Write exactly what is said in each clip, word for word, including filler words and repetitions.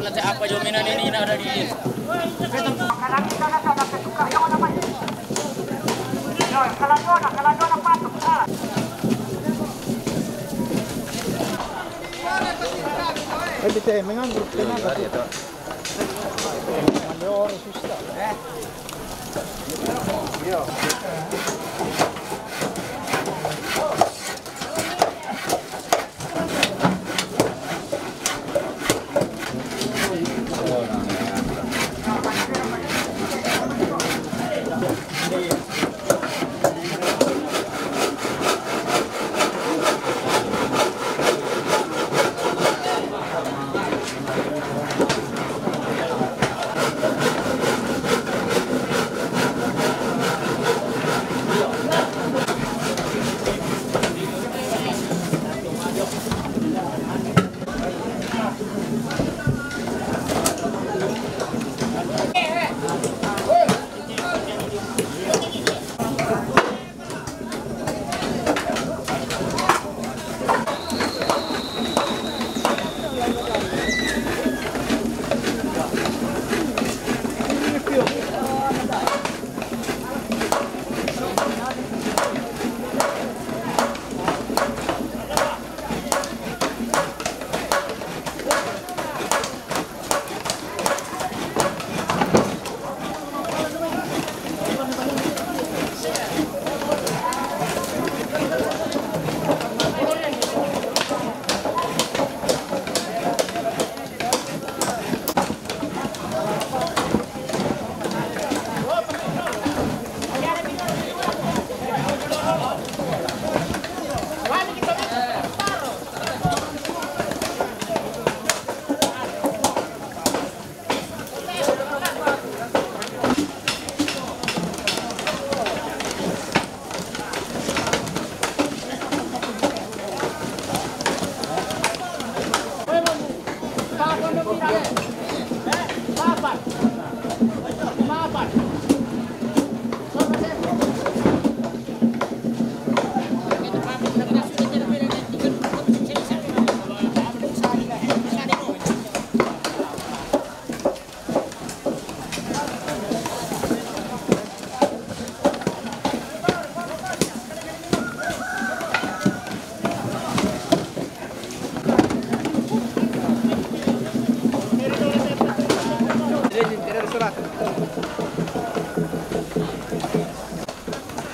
Nanti apa jaminan ini ada di Eh, bete, mengan grup kena. Mande oro susta.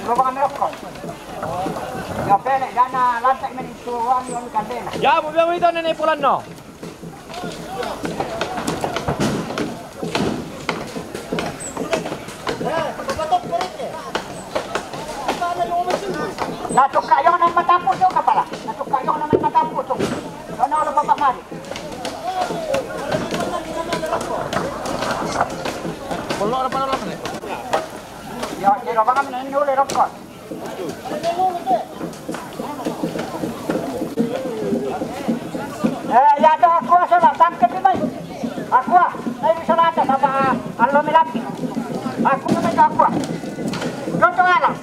Lubang merokok. Ya, pelek, dana lantai main itu, uang yang kandena. Ya, mau bilang itu nenek pulang, no. Na tukka yona matapu tu kapala. Na tukka yona matapu tu. Yona lo papa mari. Ya, kira bangan ni nule rokok. Eh, ya ada aqua sola, tangkap ni mai. Aqua, mai sola ada sama alo milampi. Aqua mai aqua. Contoh alam.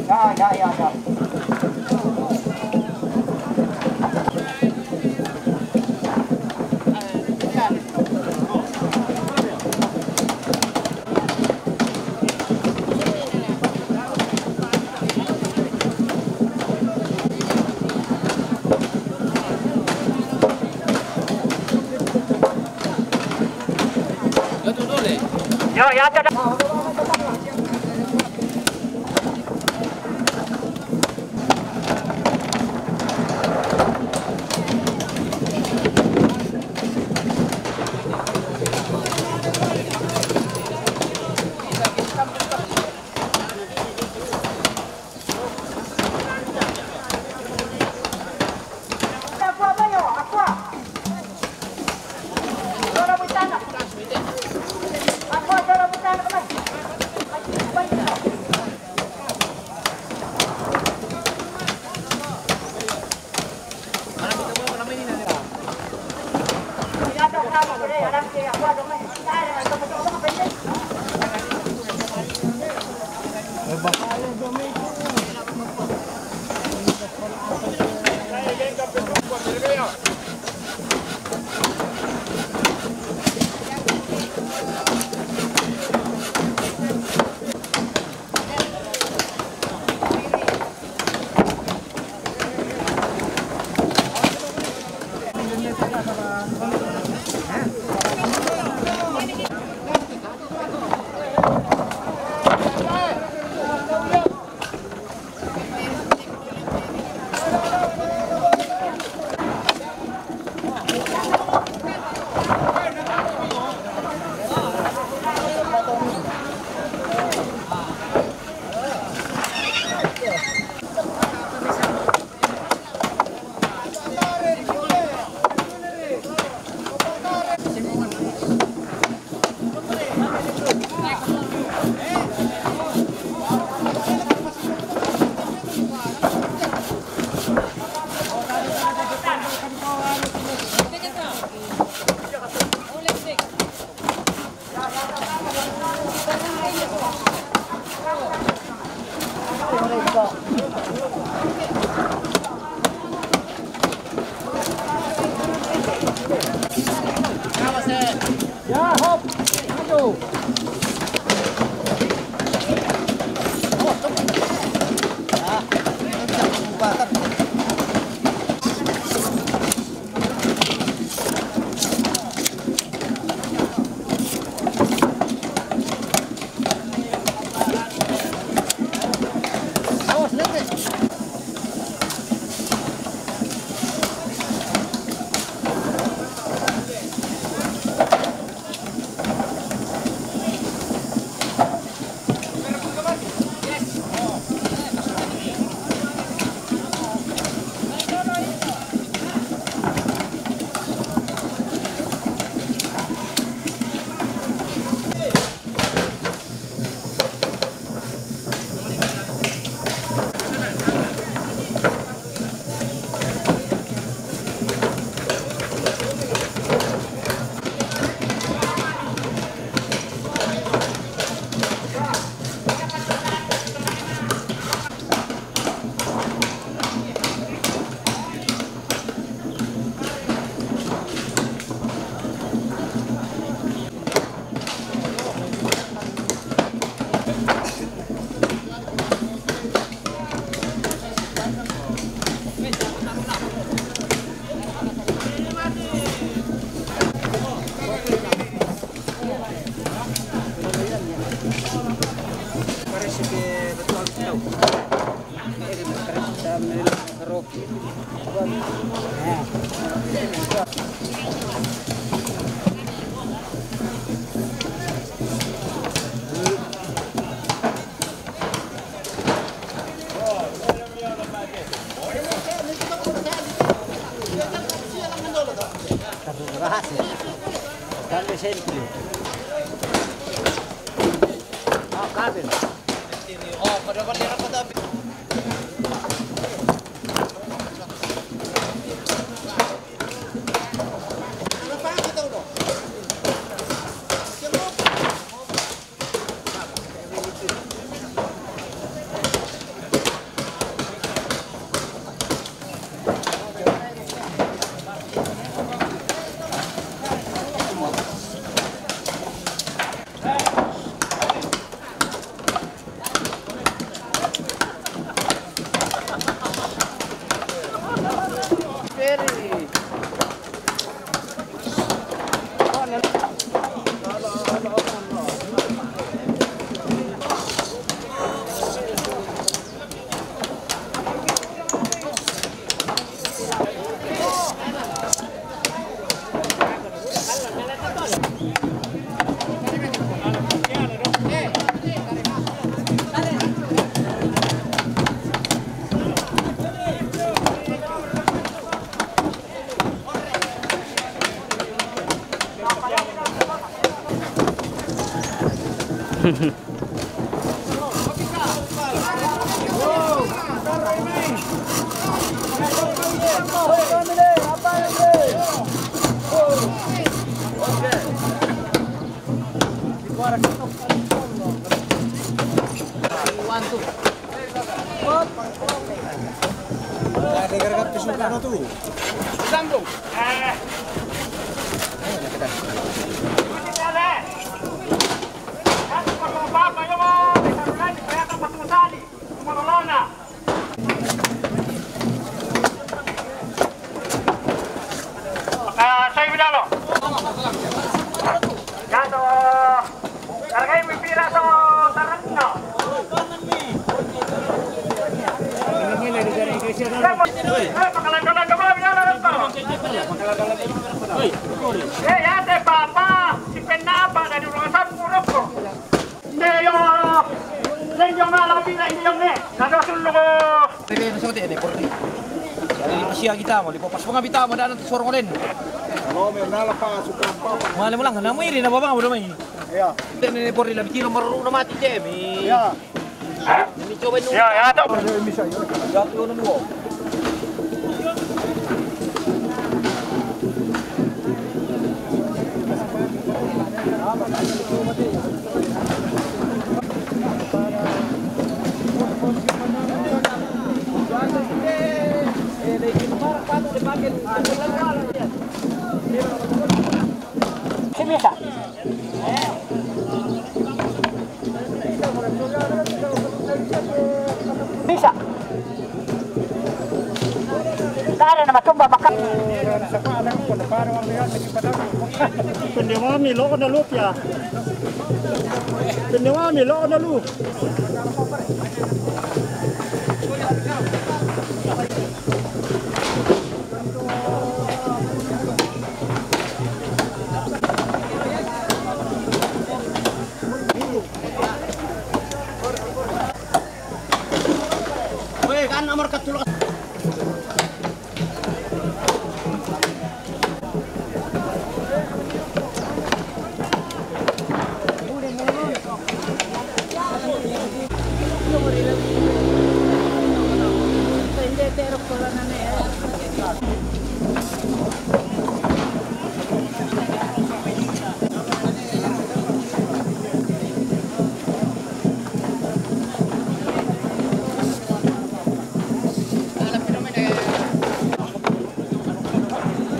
Ya, ya, ya, ya. Yo, ya, ya. Ya, hop. Maju. Awas, cepat. Ah, ini bisa berubah, kan? Awas, nanti. Eh, ya te papa, si penapa dari rumah sapu rokok. Nde yo, lenjong ala bila ini yang ne. Nado sullo ko. Pede so te ne porti. Jadi pisia kita mo, lipo pas penga bita mo dana suara ngolen. Halo, me nala pa suka pa. Male mulang na muiri na babang bodo mai. Iya. Te ne porti la bitiro maru na mati te mi. Iya. Ini coba nu. Ya, ya to. Jatuh na mo. Sini, Kak. Bisa. Tara na matumba maka. Pende mami lo na lupia. Pende mami lo na lu. Weh, kan nomor ketulo.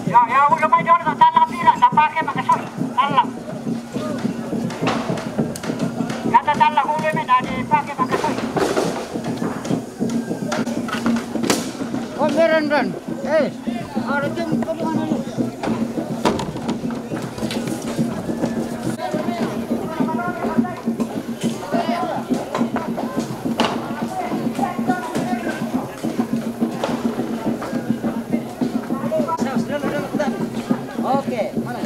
Ya, ya, ulo mai dolo, tala pira, ta pake makasoi. Tala. Ya, ta tala ulo me, ta di pake makasoi. Oh, meron ron. Eh, ada tim, kamu mana lu? Oke, mana?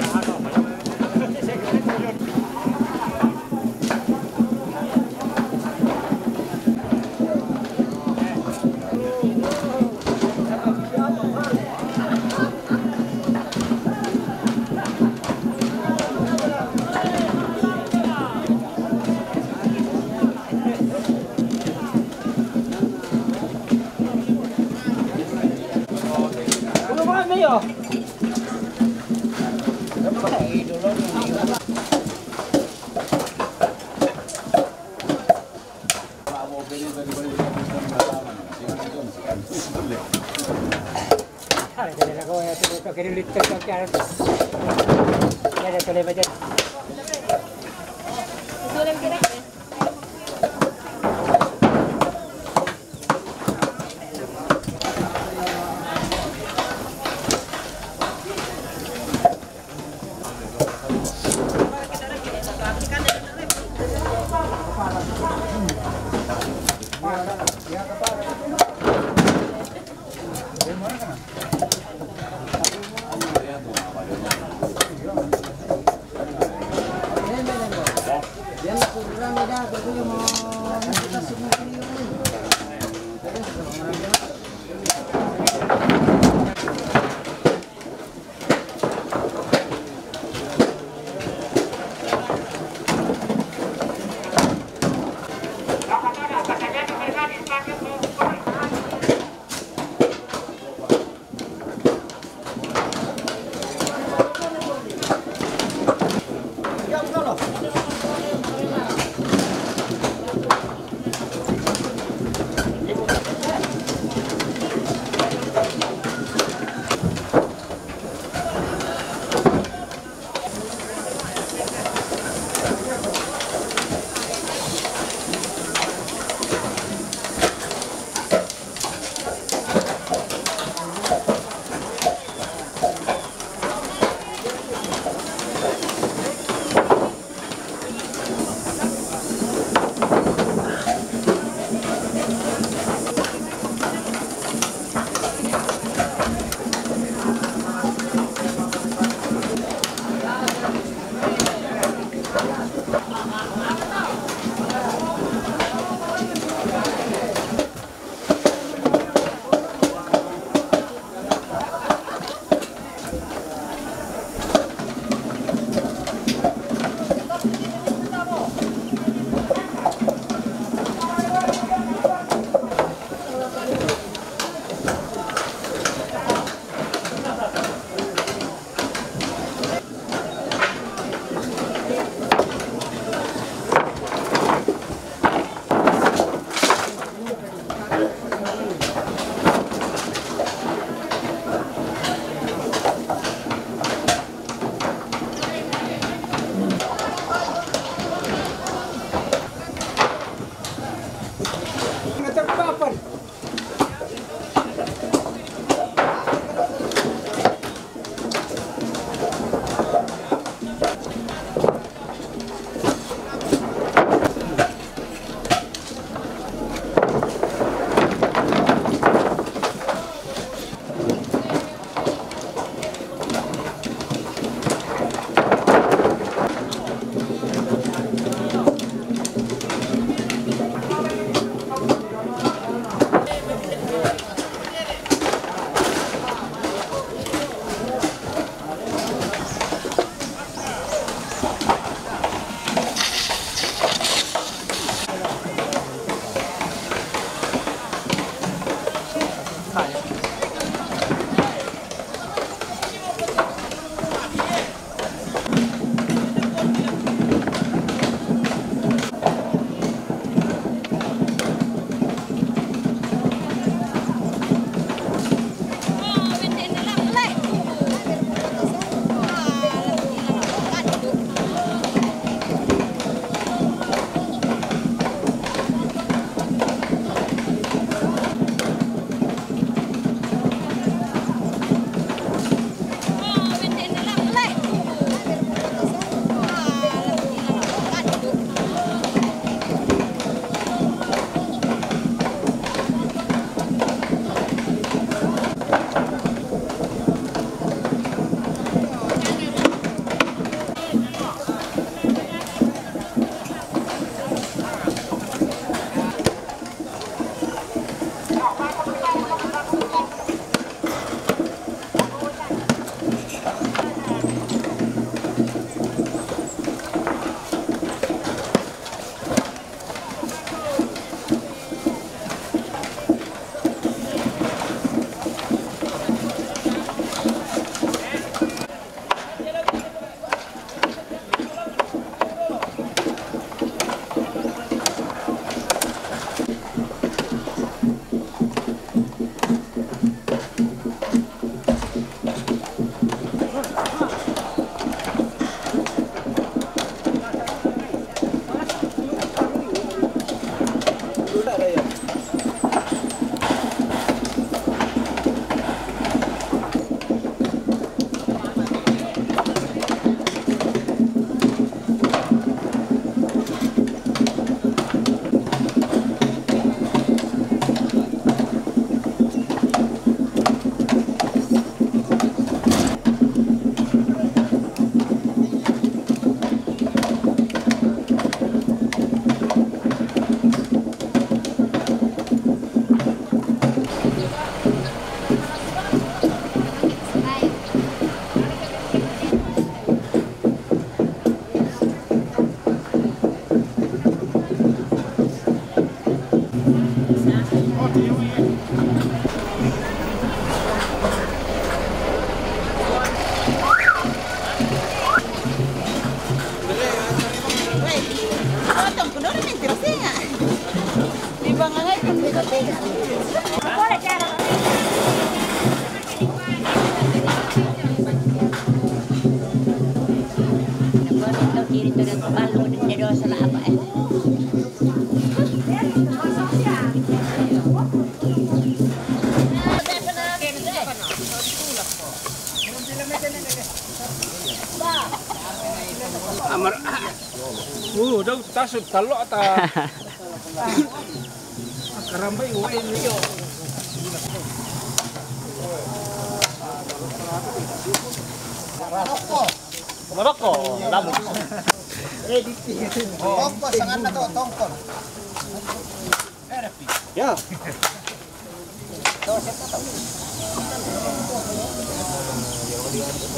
Amar. Uh, daw tasod talo ata. Karambay, uwi niyo. Maroko, lamu. Tongkol, sangan na to, tongkol. Ya. Video.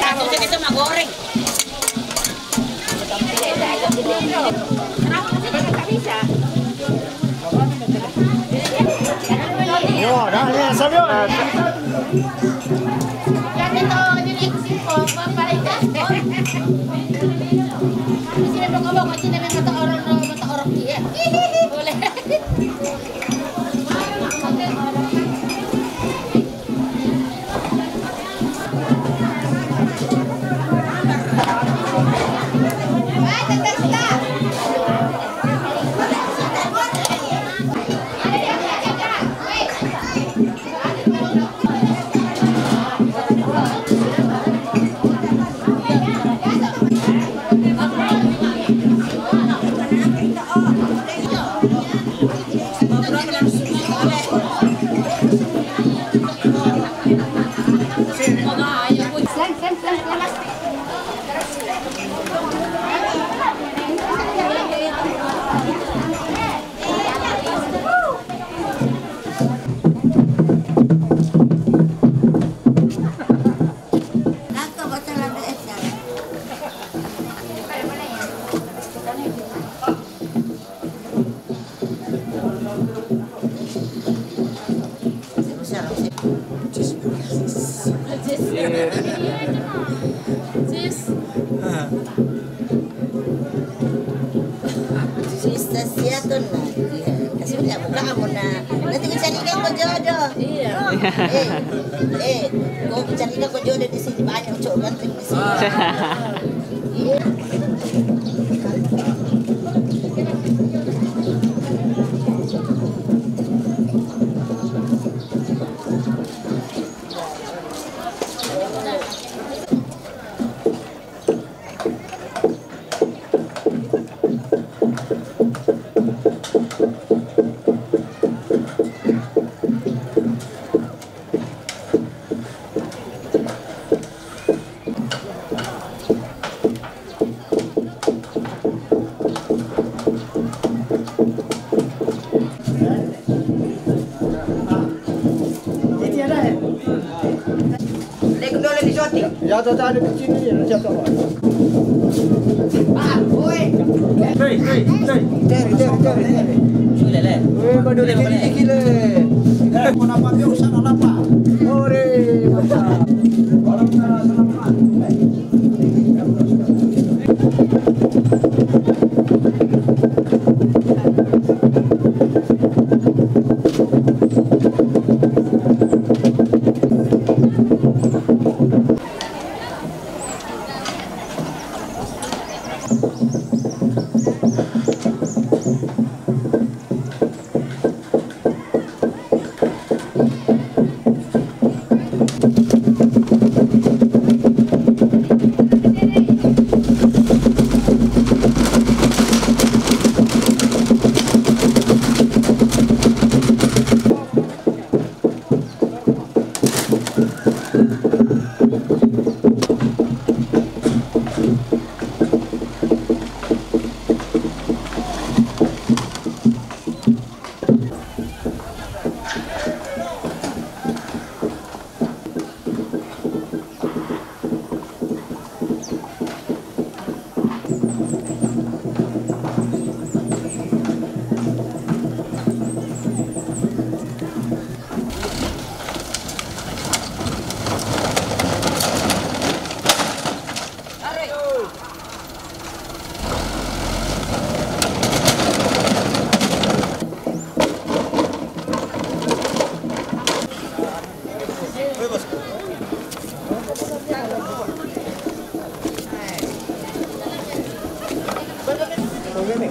Aku cakap sama goreng. Yo, dah, ya, sambil. Sista siaton na. Iya. Kasi wala mo ka mo na. Nanti ko carikan ko jodoh. Iya. Eh, eh, ko carikan ko jodoh di sini, banyak cowok ganteng di sini. Iya. Assalamualaikum, dole di shooting. Ya, tu ada kecil ni, ya, siapa? Ah, oi. Hei, hei, hei. Teri, teri, teri, teri. Sudah, le. Eh, pada kecil ni gila. Eh, mau nampak dia usah nak nampak. Ore. Orang tak selamat.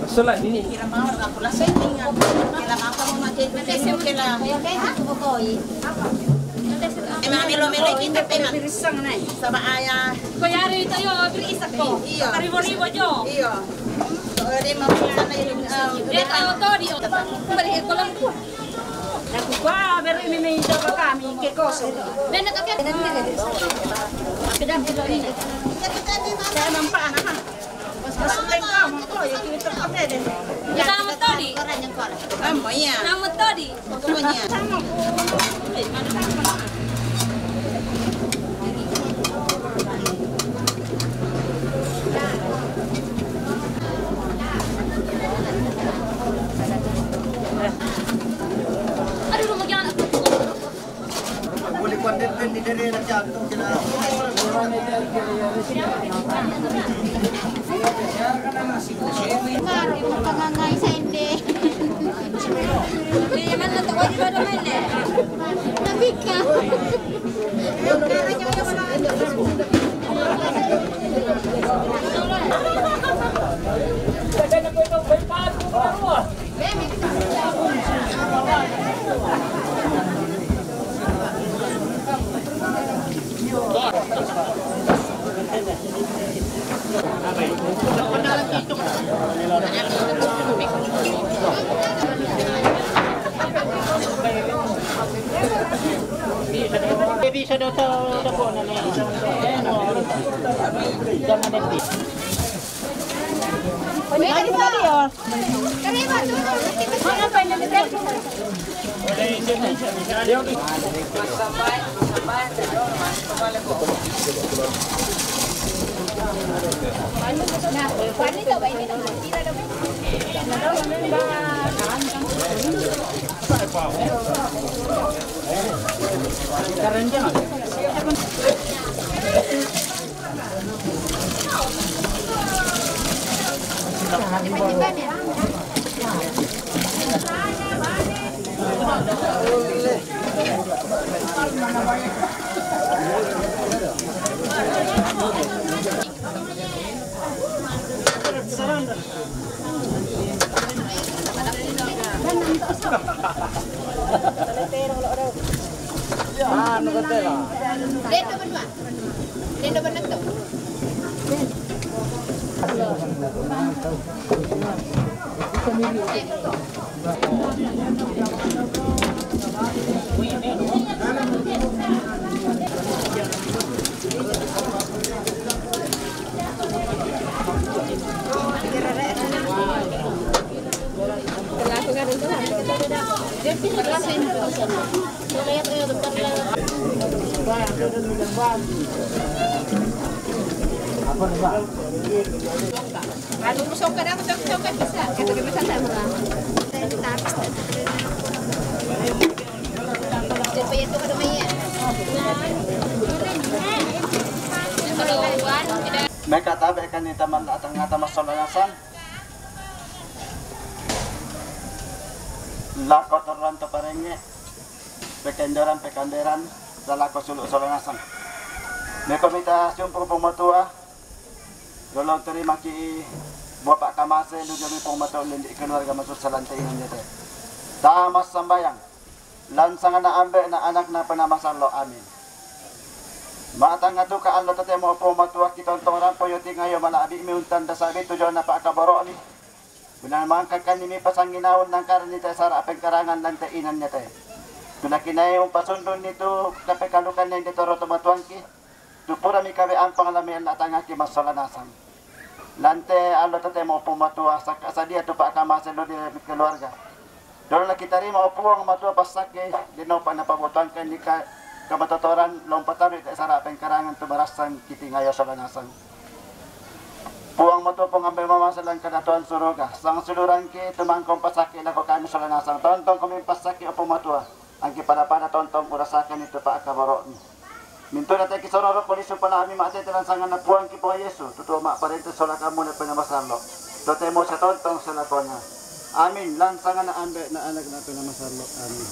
Sola ini. Kila mau aku rasa ini. Kila mau kamu mati. Mati sih mungkin lah. Kaya kayak gitu pokoknya. Eh, mami lo mele kita pe, Mak. Sama ayah. Ko yari itu yo, beri isak ko. Iya. Karibo-ribo jo. Iya. Eh, dia mau sana ini, eh, dia tahu tuh di beri kolam tuh. Aku gua beri ini nih coba kami ke kos. Benar tak ya? Kita ini. Saya nampak anak. Sama tadi. Sama iya. Sama tadi. Pokoknya. Sama. Aduh, rumah jangan. Bisa daw sa dako na may dama na. Pwede ka rin pala yun. Anu kata lah. Meka tabe kan ni taman atang ngata masola nasang. Lako toron to parenge, pekendoran, pekanderan, lalako sulu sola nasang. Meko mita sumpu pomotua, lolo terima ki buah pak kamase, lujo mi pomotua lindi keluarga masuk salante ingan jete. Tamas sambayang. Lan sangana ambe na anak na penamasan lo, amin. Matang atu ka allo tetemo opo matua kitontong rampo yo tingayo mala abi mi untan dasabi tujuan na pak kaboro ni. Guna mangkakan ni mi pasanginaun nangkaran ni te sara pengkarangan lan te inan nyate. Guna kinai umpasundun ni tu kapekalukan ni de toro tomatuangki. Tupura mi kabe ampang lami na tangaki masola nasang. Lante alo tetemo opo matua saka sadia tu pak kamase lo di keluarga. Dolo na kitarima opuang matua pasake dino pa na pabotuangkan ni ka kamatotoran lompataru ite sara pengkarangan tu marasang kitingayo sola nasang. Puang matua pongambe mama selang kadatuan suruga. Sang suluranki tumangkong pasake lako kami sola nasang tontong kami pasake opo matua. Angki pada-pada tontong urasakan itu pak kaboro ni. Mintu date ki sororo polisi pala ami mate te lansangan na puang ki po Yesu, tutu ma parente sola kamu na pena masalo. Tote mo sa tontong sa lakonga. Amin. Lansangan na ambe na anak na pena masalo. Amin.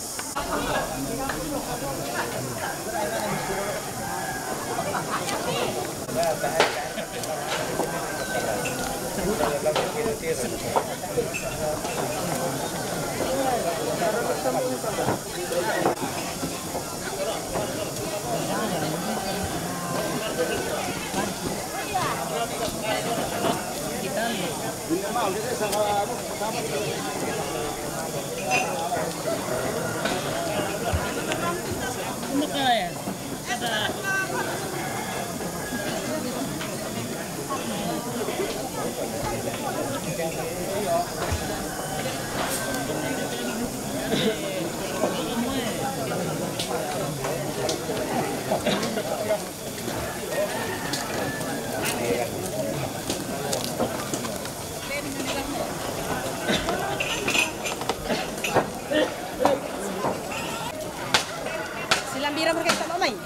Silambira mereka tak mau main.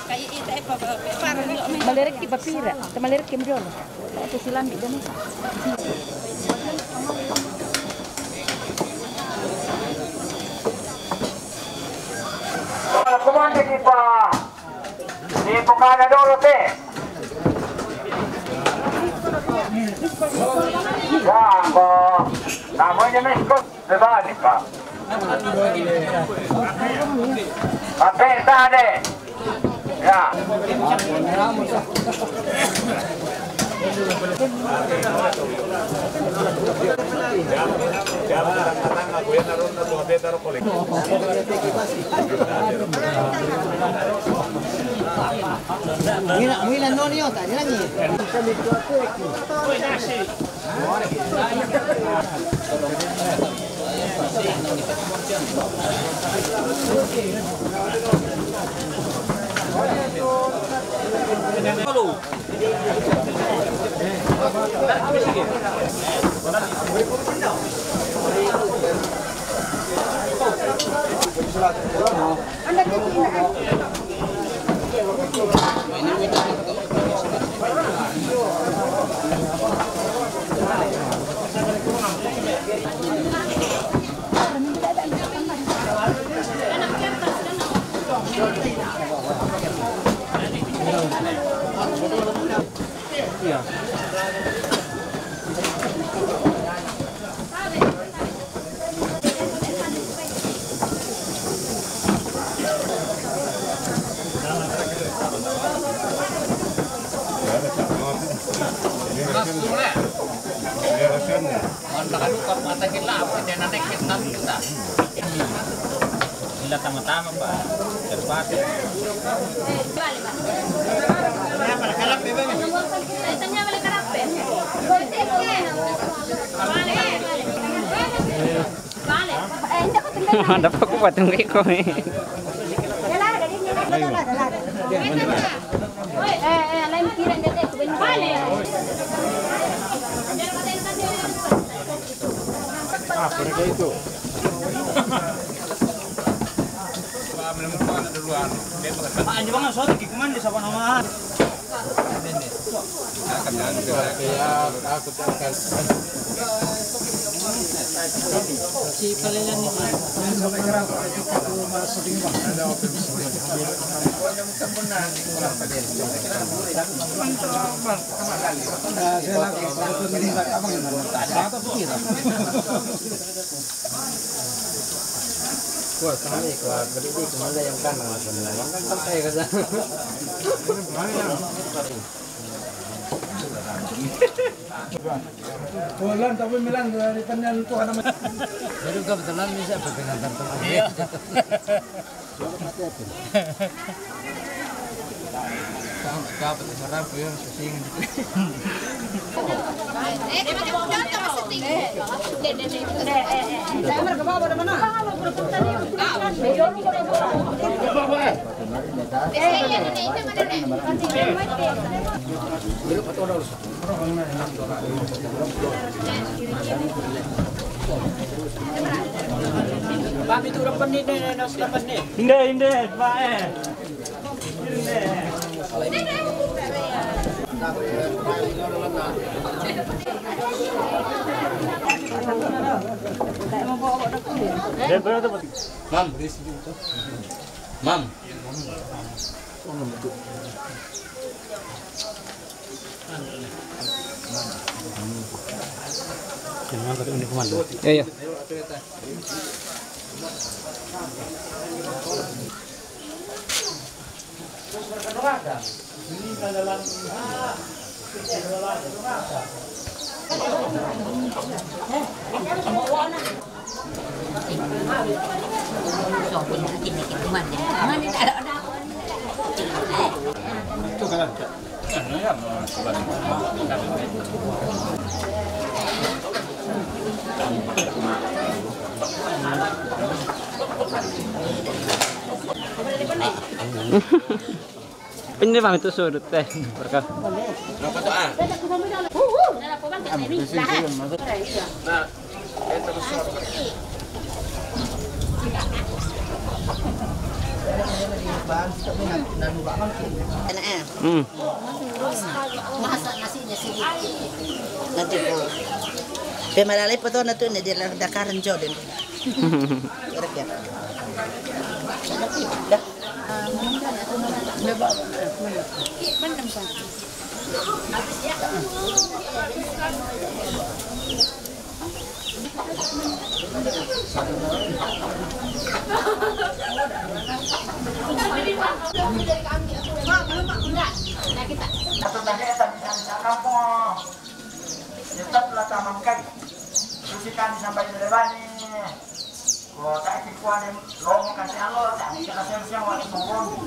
Kayak itu apa, apa, apa, apa, apa. Malerek di papira, te malerek ke mriolo. Itu silambi dene. Kumande di pa. Di pukana dolo te. Gamba. Namanya Mesko. Sebalik, Pak. Pakai tadi. Ya. Mira, mira, no, no, no, no. Sila tama-tama, Pak. Cepat. Ada pa ko patungkay ko eh. Ah, por acá hay tú. Ah, ini bang, sorry, ki kuman di siapa nama? Kuah kami, kuah gede di, cuma ada yang kanan, yang kan sampai ke sana. Bulan tapi bilang dari tenen tuh ada. Jadi kebetulan bisa berkenan teman. Iya. Dapat sarap ya, pusing. Inde, inde, bae. Mam. Mam. Iya, iya. Pwede ba ito sudot, te? Barka. Hmm. Masa nasi niya sige. Nanti po. Pe malalay po to na to, hindi lang dakaran, Jordan. Correct yan. Dah. Atau tadi ada bisa kampung. Tetap lah tamangkai. Susi kami sampai Rebani. Ko, tak ikut kuat, lomo kasi alo, tak kasi siang-siang waktu turun.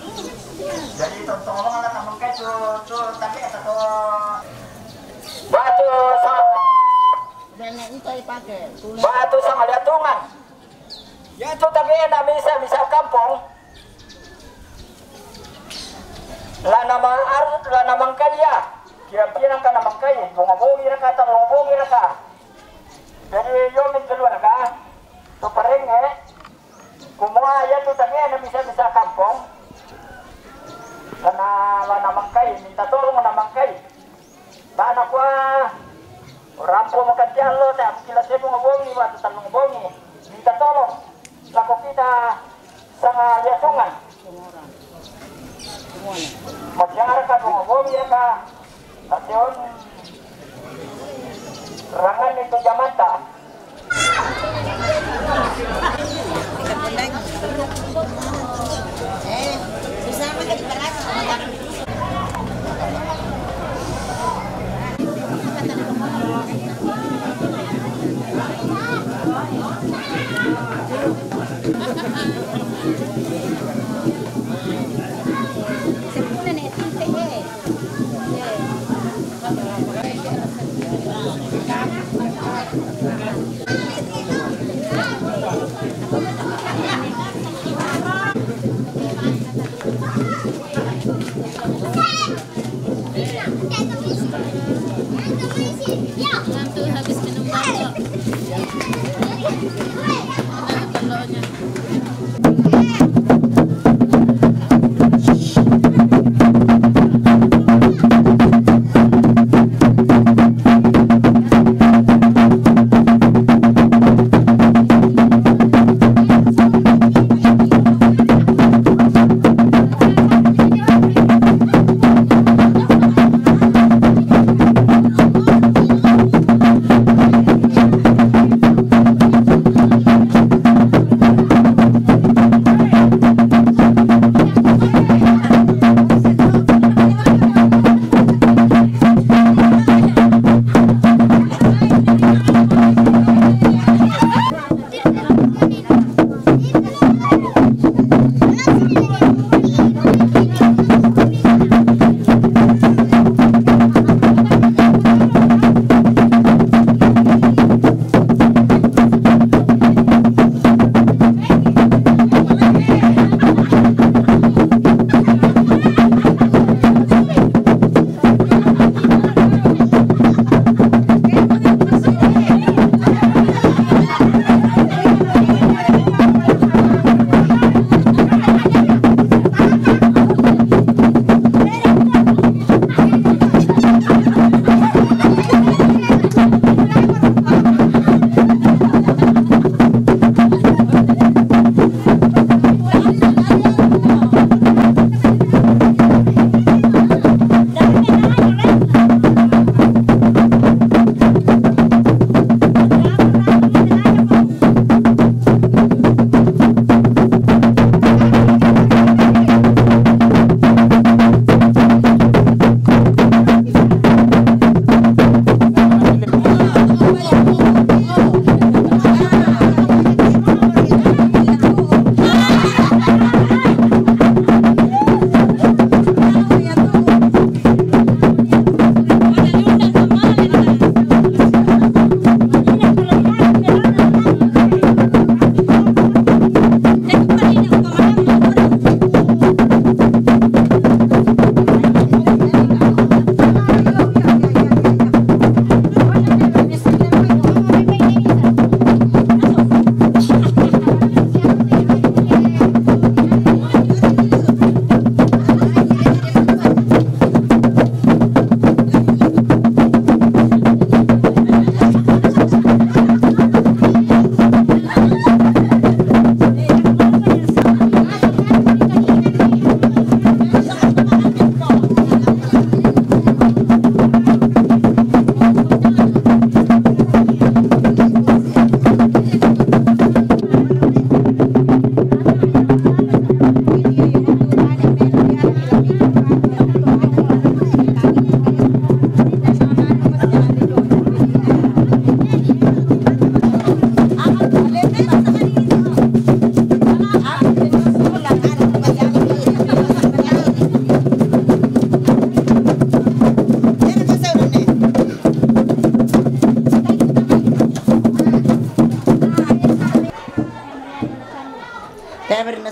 Jadi, tolong lah tamangkai tu, tu, tapi kata tu. Batu sa-, batu sama liatungan. Ya, tu tapi enak bisa, bisa kampung. La namang ar-, la namangkai ya. Kira-kira ka namangkai, bunga bogi raka, bunga bogi raka. Jadi, yo min keluarga, tu pareng, eh. Kumua ya tu tadi na misa-misa kampung. Karena la namangkai, minta tolong namangkai. Bana kua, rampo makan tiang lo, tak mungkin lah saya mau ngobongi, waktu tak ngobongi. Minta tolong. Sako kita sama liatungan. Masyarakat ngobongi ya ka. Asion. Rangan itu jamanta. Ngantuk habis minum rokok. Ada keperluannya.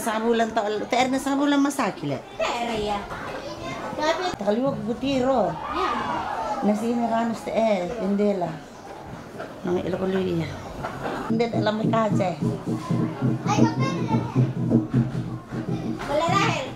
Sanga bulan ta, te'ed ne sanga bulan masaki le. Te'ed ya. Tapi takaliwag butiro. Ya. Nasi ini ranus te'ed, indela. Nang ilo ko luya. Hindi, alam mo kache. Ay, kapel. Wala Rahel.